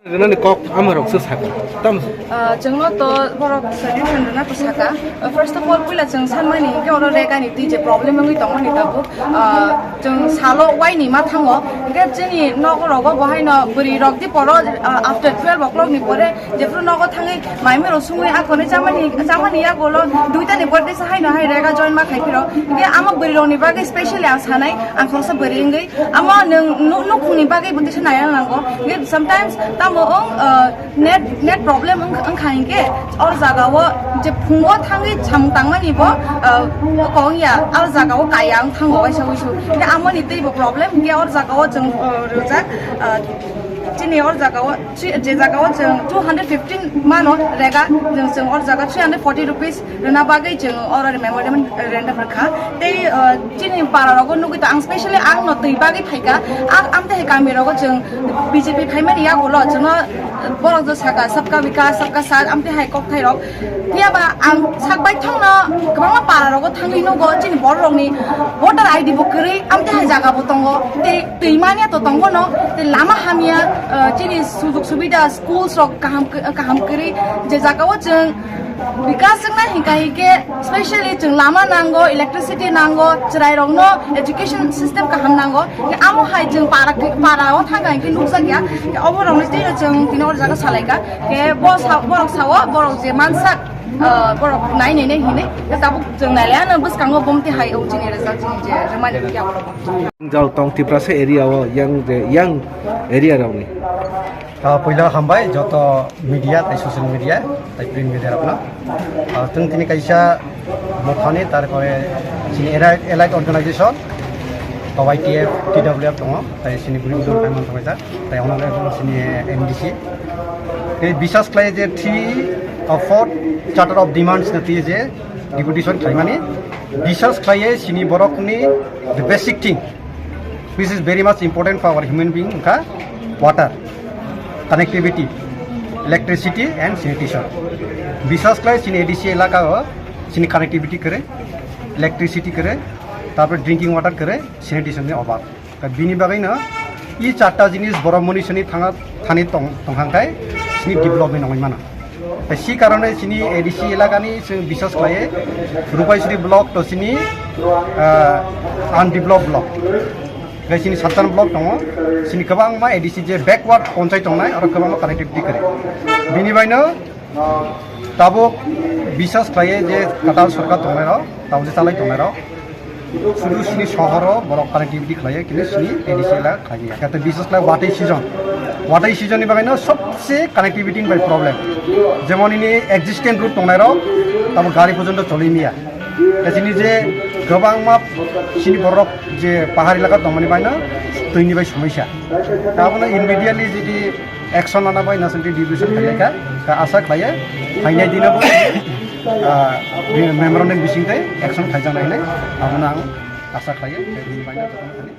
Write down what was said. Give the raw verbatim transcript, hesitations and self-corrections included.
Nani kok ama rok se saka. Tam Ah, chwngno to borok solution rwna to saka. Ah, first of all, puila chwng sanmani hinkhe oro regani twi je problem wngwi tongmani tabuk. Ah, chwng salo waini ma thango. Hinkhe chini nogo rogo bo haino bwrwi rok di poro, ah, after twelve o'clock ni pore jephru nogo thangwi maimai rok sungwi akonwi chamani, chamani yagulo duita ni pore tesa haino hai rega join ma khai phiro. Hinkhe amo bwrwi rok ni bagwi specially ang sanai, ang khoroksa bwrwi wngwi. Amo nwng nu-, nukhungni bagwi bo tesa naiya nango. Hinkhe sometimes tamo wng, ah, Net, net problem wng, wngkha hinkhe or jagao je phungo thangwi samung tangmani bo, ah, kong ya, or jagao kaya wng thango waisa wuisu. Hinkhe amoni teibo problem hinkhe or jagao chwng, ah, rijak, ah, chini or jagao, chi-, je jagao chwng two hundred fifteen mano rega, chwng, chwng or jaga three hundred forty rupees rwna bagwi chwng oro memorandum rwkha. Tei, ah, chini para rogo nugwi to ang specially ang no twi bagwi phaikha. Ang amtwi hai kami rogo chwng B J P phaimani yagulo chwngno borok je saka, "Sabka Vikas, Sabka Saath," amtwi hai kok thai rok. Phiya ba ang sak bai thangno kwbangma para rogo thangwi nugo chini borok rokni voter I D bo kwrwi, amtwi hai jaga bo tongo. Tei twi manya to tongo no, tei lama hamya, ah, chini sujug subida, schools rok kaham, kaham kwrwi, je jagao chwng Bikas wngna hinkha hinkhe specially chwng lama nango, electricity nango, chwrairokno education system kaham nango. Hinkhe amo hai chwng para, para o thangkha hinkhe nukjakya. Hinkhe oborokno tei chwng tini o jaga salaikha. Hinkhe bo sa-, borok sao, borok je mansak, ah, borok nai nai nai hinwi. Hinkhe tabuk chwng nailaiano bwskango bomti hai o chini result chini je rwmani hinkhe aborok. Jao tong Tiprasa area o yang je, yang area rokni. Ah, puila hambai joto media, tei social media, tei print media rokno. Ah, chwng tini kaisa Mothani, tarpore chini allied, allied organization, to Y T F, T W F tongo, tei chini bwrwi bwtwi phai manthokaijak, tei honorable chini M D C. Tei bisas khlai je three or four charter of demands na twi je deputation khlaimani, bisas khlai chini borokni the basic thing, which is very much important for our human being, wngkha water, connectivity, electricity and sanitation. Bisas khlai chini A D C elaka o chini connectivity kwrwi, electricity kwrwi, tarpore drinking water kwrwi, sanitation ni obab. Bini bagwi no i charta jinis borok moni soni thanga thani tong, tongkhang khai chini development wngwi mano. Tei si karone chini A D C elakani chwng bisas khlaiwi Rupaisri block to chini, ah, undeveloped block. Tei chini Sattan block tongo, chini kwbangma A D C je backward ponchai tongnai, oro kwbangma connectivity kwrwi. Bini baino tabuk bisas khlaiwi je kwtal sorkar tongnairok, tabuk je chalai tongnairok, Sudu sini sohoro borok connectivity khlaiya, kintu sini A D C elaka khlaiya. Kata bisas khlai watwi season. Watwi season ni bagwi no sobse connectivity ni bai problem. Jemon ini existing route tongnai rok, tamo gari porjonto choli miya. Tei sini je kwbangma sini borok je pahar elaka tongmani bai no twi ni bai somosya. Abono immediately jodi action lana bai national division khailai kha, ka asa khlaiya, phainai dino bo, ah, memorandum bising tei action khaijaknai hinwi abono ang asa khlaiya, tei bini bagwi jotono thani.